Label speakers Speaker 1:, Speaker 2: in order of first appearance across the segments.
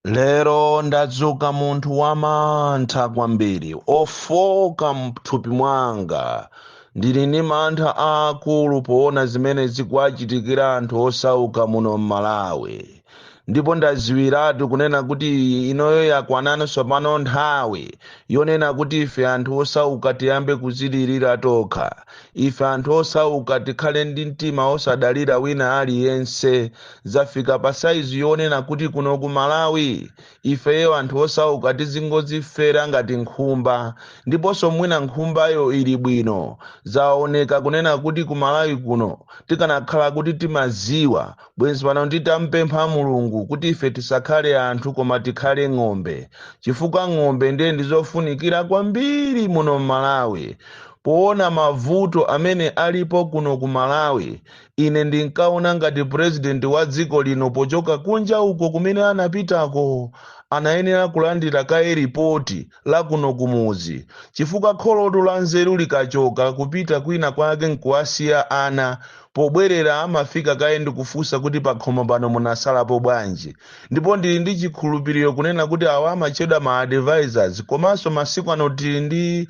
Speaker 1: Lero ndadzuka munthu wamantha kwambiri, ofoka mthupi mwanga. Ndili ndi mantha aakulu poona zimene zikuwachitikira anthu osauka muno m'Malawi. Ndipo ndaziwiratu kunena kuti inoyo yakwananso pano nthawi yonena kuti ife anthu osauka tiyambe kuzilirira tokha. Ife anthu osauka tikhale ndi mtima osadalira wina aliyense. Zafika pa saizi yonena kuti kuno ku Malawi ifeyo anthu osauka tizingodzifera ngati nkhumba, ndiponso mwina nkhumbayo ili bwino. Zaoneka kunena kuti ku Malawi kuno tikanakhala kuti timaziwa, bwenzi pano titampempha Mulungu kuti ife tisakhale anthu koma tikhale ng'ombe, chifukwa ng'ombe ndiye ndizofunikira kwambiri muno m'Malawi. Poona mavuto amene alipo kuno ku Malawi, ine ndinkaona ngati purezidenti wa dziko lino pochoka kunja uko kumene anapitako anayenera kulandira kaye ripoti la kuno kumuzi, chifukwa kholotu la nzeru likachoka kupita kwina kwake nkuwasiya ana, pobwerera amafika kaye ndikufunsa kuti pakhomo pano munasalapo bwanji. Ndipo ndili ndi chikhulupiriro kunena kuti awa amatchedwa ma advisors, komanso masiku ano tili ndi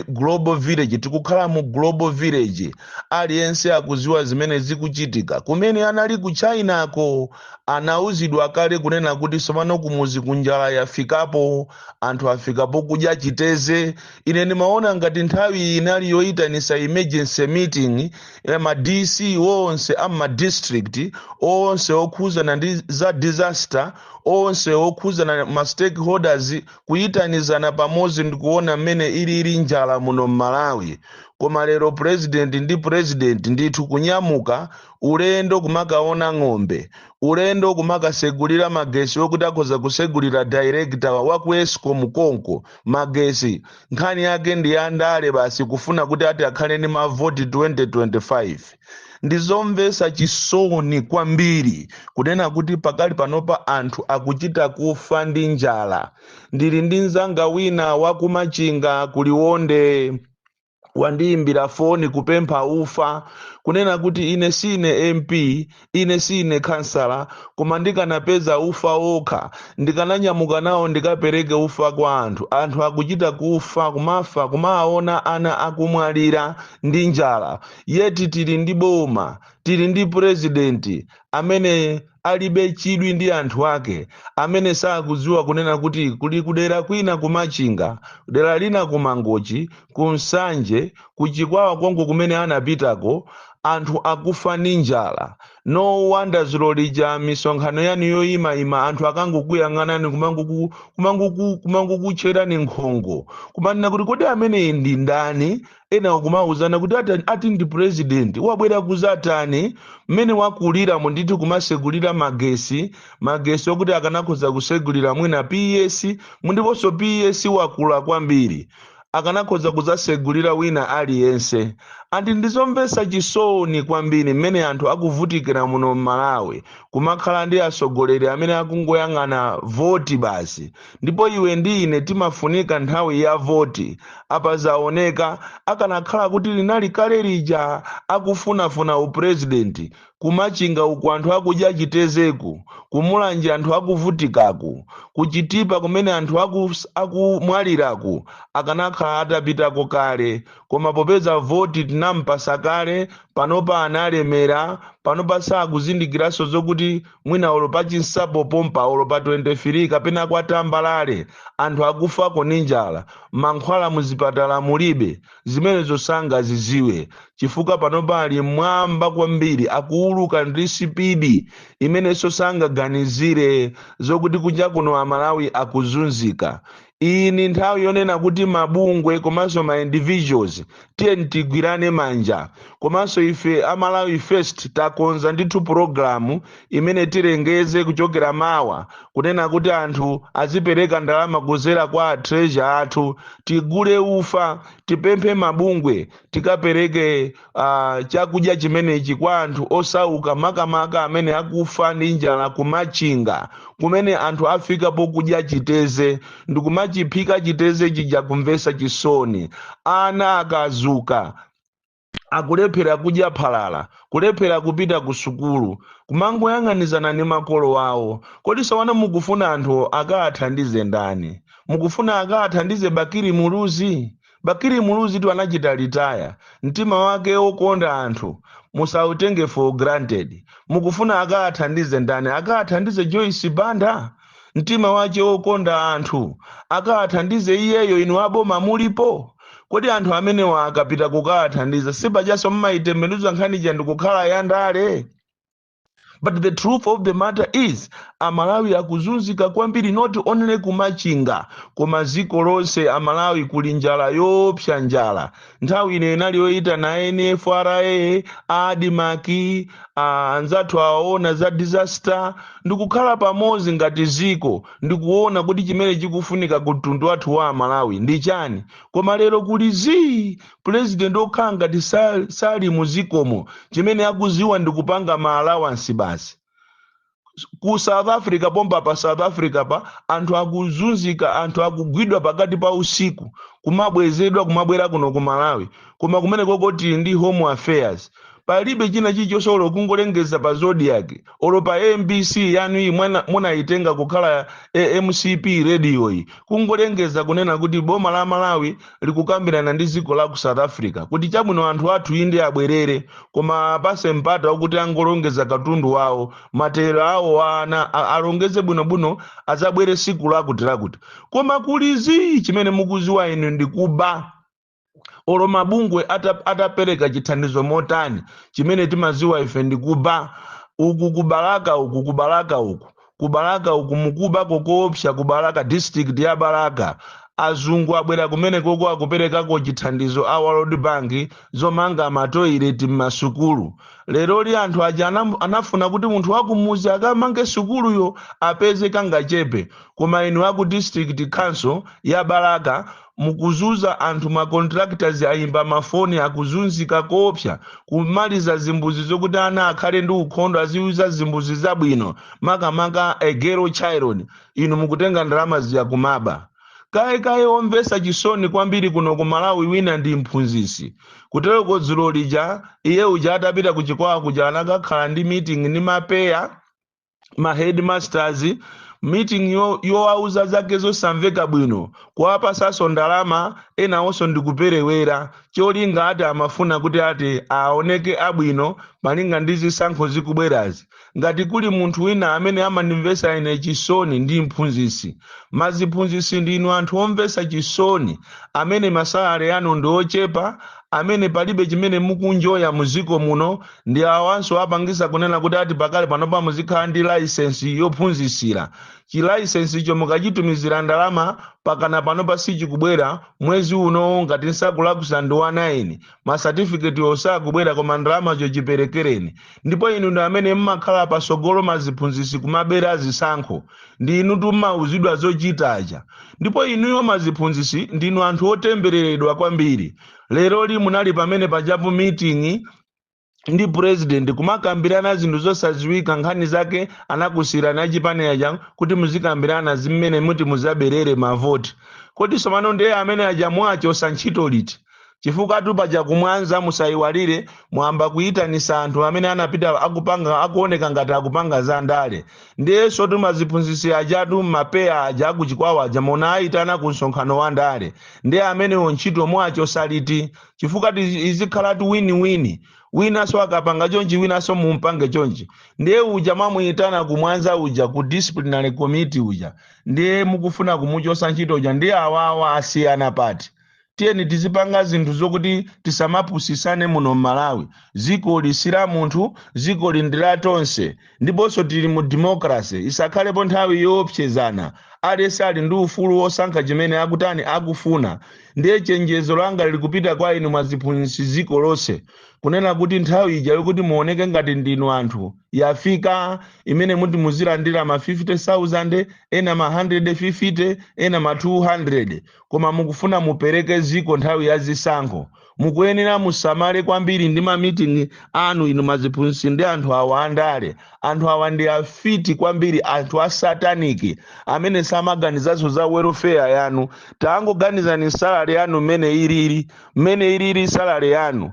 Speaker 1: global village, tikukhala mu global village, aliyense akuziwa zimene zikuchitika. Kumene anali ku Chinako anauzidwa kale kunena kuti tsopano kumuzi kunjala yafikapo, anthu afikapo kudya chiteze. Ine ndimaona ngati nthawi inali yoyitanisa emergency meeting ya ma DC onse a ma district onse okhuzana ndi za disaster, onse okhuzana ma stakeholders, kuyitanizana pamodzi ndikuona mmene ilili njala muno m'Malawi. Koma lero president ndi president ndithu kunyamuka ulendo kumakaona ng'ombe, ulendo kumakasegulira magesi okuti akhoza kusegulira director wa ku Escom konko magesi. Nkhani yake ndi ya ndale basi, kufuna kuti ati akhale ndi mavoti 2025. Ndizomvetsa chisoni kwambiri kunena kuti pakali panopa anthu akuchita kufa ndi njala. Ndili ndi mzanga wina wakumachinga kuliwonde, wandiyimbira foni kupempha ufa, kunena kuti ine sine MP, ine sine kansala, koma ndikanapeza ufa wokha ndikananyamuka nawo ndikapereke ufa kwa anthu. Anthu akuchita kufa, kumafa, kumaona ana akumwalira ndi njala, yeti tili ndi boma, tili ndi purezidenti amene alibe chidwi ndi anthu ake, amene sakudziwa kunena kuti kuli kudera kwina kumachinga, dera lina kumangochi, kunsanje, kuchikwawa konko kumene anapitako, anthu akufa ndi njala. No wonder zulo lija misonkhano yanu yoyimayima anthu akangokuyang'anani, kumangokutcherani nkhongo, kumanena kuti kodi ameneyi ndi ndani? Ena kumauzana kuti ati ndi president wabwera kuzatani mmene wakulira ndithu kumasegulira magesi, magesi okuti akanakhoza kusegulira mwina PS, ndiponso PS wakula kwambiri, akanakhoza kuzasegulira wina aliyense. Anti ndizomvetsa chisoni kwambiri mmene anthu akuvutikira muno m'Malawi, kumakhala ndi atsogoleri amene akungoyang'ana voti basi. Ndipo iwe ndi ine timafunika nthawi ya voti. Apa zaoneka, akanakhala kuti linali kale lija akufunafuna upurezidenti, kumachinga uku anthu akudya chitezeku, kumulanje anthu akuvutikaku, kuchitipa kumene anthu akumwaliraku, akanakhala atapitako kale. Koma popeza voti tinampasa kale, panopa analemera, panopa sakuzindikiranso zokuti mwina olo pa chinsapo pompa, olo pa 23 kapena kwa tambalale anthu akufako ndi njala, mankhwala muzipatala mulibe, zimenezo sangaziziwe, chifukwa panopa ali mwamba kwambiri, akuuluka ndi sipidi imenenso sangaganizire zokuti kunja kuno Amalawi akuzunzika. Iyi ni nthawi yonena kuti mabungwe komanso ma individuals tiye tigwirane manja. Komanso ife Amalawi First takonza ndithu pulogalamu imene tilengeze kuchokera mawa, kunena kuti anthu azipereka ndalama kuzera kwa treasurer athu, tigule ufa, tipemphe mabungwe, tikapereke chakudya chimenechi kwa anthu osauka, makamaka amene akufa ndi njala kumachinga kumene anthu afika pokudya chiteze ndikumachiphika chiteze chija. Kumvesa chisoni, ana akazuka Akulephera kudya phalala, kulephera kupita ku sukulu, kumangoyang'anizana ndi makolo awo. Kodi sawana mukufuna anthu akathandize ndani? Mukufuna akathandize Bakili Muluzi? Bakili Muluzi tu anachita retire. Mtima wake wokonda anthu musautenge for granted. Mukufuna akathandize ndani? Akathandize Joyce Banda? Mtima wake wokonda anthu akathandize iyeyo? Inu aboma mulipo. Kodi anthu amenewa akapita kukathandiza, sipachaso mmayitembenuza nkhani ija ndikukhala yandale? But the truth of the matter is, Amalawi akuzunzika kwambiri, not only kumachinga koma ziko lonse. Amalawi kuli njala yoopsa, njala. Nthawi ino inali yoyitana NFRA, ADMARC, anzathu awaona za disaster, ndikukhala pamodzi ngati ziko ndikuona kuti chimene chikufunika ku mtundu wathu wa Amalawi ndi chani. Koma lero kuli zii, president okhala ngati sali muzikomo, chimene akuziwa ndikupanga ma allowance basi. Ku South Africa pompa, pa South Africa pa, anthu akuzunzika, anthu akugwidwa pakati pa usiku, kumabwezedwa, kumabwera kuno ku Malawi. Koma kumene koko tili ndi Home Affairs, palibe china chilichonse, olo kungolengeza pa Zodiak olo pa MBC yanu iyi munayitenga kukhala MCP radio iyi, kungolengeza kunena kuti boma la Malawi likukambirana ndi dziko la ku South Africa kuti chabwino, anthu athu inde abwerere, koma apase mpata wakuti angolongeza katundu wawo, matero awo ana alongeze bwinobwino, azabwere siku lakuti lakuti. Koma kuli zii, chimene mukuziwa inu ndikuba. Olo mabungwe atapereka chithandizo motani, chimene timaziwa ife ndikuba. Uku kubalaka, uku kubalaka, uku kubalaka, uku mukuba kokoopsa. Kubalaka, district ya Balaka, azungu abwera kumene koko, akuperekako chithandizo a World Bank zomanga matoileti m'masukulu. Leroli anthu aja anafuna kuti munthu wakumuzi akamange sukuluyo apeze kangachepe, koma inu aku district council ya Balaka mukuzuza anthu. Ma contractors ayimba mafoni, akuzunzika koopsa kumaliza zimbuzi zokuti ana akhale ndi ukhondo, aziuza zimbuzi zabwino, makamaka a girl child. Inu mukutenga ndalama ziya kumaba kaye kaye. Omvesa chisoni kwambiri kuno ku Malawi wina ndi mphunzisi. Kutereko dzulo lija iye uja atapita kuchikwawa kuja, anakakhala ndi meeting ndi mapeya, ma headmasters, meeting yowauza zake zosamveka bwino, kuwapasanso ndalama enawonso ndikuperewera. Cholinga ati amafuna kuti ati aoneke abwino malinga ndi zisankho zikubwerazi. Ngati kuli munthu wina amene amandimvesa ine chisoni ndi mphunzisi. Maziphunzisi ndinu anthu omvesa chisoni, amene ma salary anu ndi ochepa, amene palibe chimene mukunjoya muziko muno. Ndi awanso apangisa kunena kuti ati pakale panopa muzikhala ndi license yophunzisira. Chi license icho mukachitumizira ndalama, pakana panopa sichikubwera. Mwezi uno, ngati nsakulakusa, ndi wa 9, masatifiketi osakubwera, koma ndalamacho chiperekereni. Ndipo inu ndi amene mmakhala pasogolo, maziphunzisi, kumabera zisankho. Ndi inu tummauzidwa zochitacha. Ndipo inuyo maziphunzisi ndinu anthu otembereredwa kwambiri. Leroli munali pamene pajapo meeting ndi president, kumakambirana zinthu zosaziwika. Nkhani zake anakusiyirani achipani aja kuti muzikambirana zimene muti muzaberere mavoti. Kodi somano ndiye amene aja mwachosa ntchito liti? Chifukwa tupaja kumwanza, musayiwalire, mwamba kuyitanisa anthu amene anapita akupanga, akuoneka ngati akupanga za ndale. Ndiyenso tumaziphunzisi ajatu, mapeya aja akuchikwawa aja, mona ayitana ku msonkhano wa ndale. Ndiye amenewo ntchito mwachosa liti? Chifukwa izikhalatu win-win, winanso akapanga chonchi, winanso mumpange chonchi. Ndiye uja mwamuyitana kumwanza uja, ku disciplinary committee uja, ndiye mukufuna kumuchosa ntchito uja, ndiye awawa asiyana pati? Tiyeni tizipanga zinthu zokuti tisamapusisane muno m'Malawi. Ziko lisira munthu, ziko ndi la tonse, ndiponso tili mu democracy. Isakhalepo nthawi yoopsezana. Aliyense ali ndi ufulu wosankha chimene akutani, akufuna. Ndiye chenjezo langa likupita kwa inu mwaziphunzitsi ziko lonse, kunena kuti nthawi ija yokuti muoneke ngati ndinu anthu yafika, imene muti muzilandira ma 50,000, ena ma 150, ena ma 200, koma mukufuna mupereke ziko nthawi ya zisankho. Mukuyenera musamale kwambiri ndi ma meeting anu inu maziphunzitsi ndi anthu awa andale. Anthu awa ndi afiti kwambiri, anthu a satanic amene samaganizanso za welfare yanu. Tangoganizani salary yanu mmene ilili, mmene ilili salary yanu.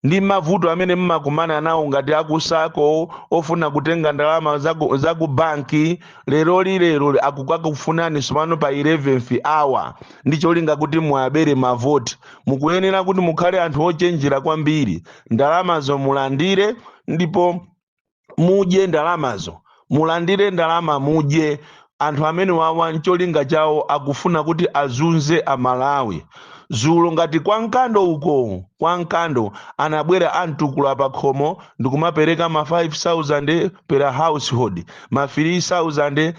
Speaker 1: Ndi mavuto amene mmakumana nawo ngati aku SACCO ofuna kutenga ndalama zaku banki, leroli lero akukakufunani sopano pa 11th hour ndi cholinga kuti muabere mavoti. Mukuyenera kuti mukhale anthu ochenjera kwambiri. Ndalamazo mulandire ndipo mudye ndalamazo, mulandire ndalama mudye. Anthu amene wawa ncholinga chawo akufuna kuti azunze Amalawi. Zulo ngati kwa Mkando uko, kwa Mkando anabwera amtukula pa khomo ndikumapereka ma 5000 per household, ma 3000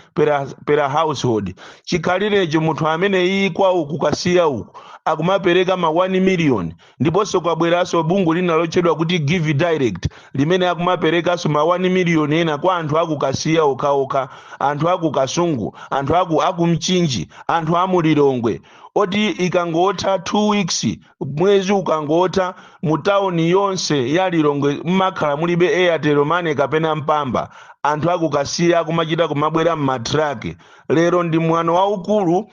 Speaker 1: per household. Chikhalirecho munthu amene iyi kwawo kukasiya uku akumapereka ma 1 million. Ndiponso kwabweranso bungwe lina lotchedwa kuti Give Direct limene akumaperekanso ma 1 million ena kwa anthu akukasiya okhaokha, anthu akuKasungu, anthu aku Mchinji, anthu amuLilongwe, oti ikangotha 2 weeks, mwezi ukangotha, mu tawuni yonse ya Lilongwe mmakhala mulibe Airtel Money kapena Mpamba. Anthu akukasiya akumachita kumabwera mmatraki. Lero ndi mwano waukulu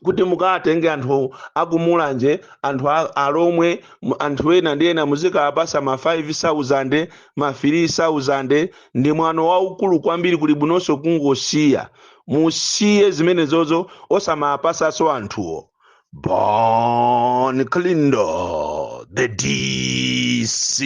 Speaker 1: kuti mukatenge anthu akuMulanje, anthu Alomwe, anthu ena ndi ena, muzikapasa ma 5000, ma 3000. Ndi mwano waukulu kwambiri. Kuli bwinonso kungosiya, musiye zimenezozo, osamapasaso anthuwo. Bon Kalindo, the DC.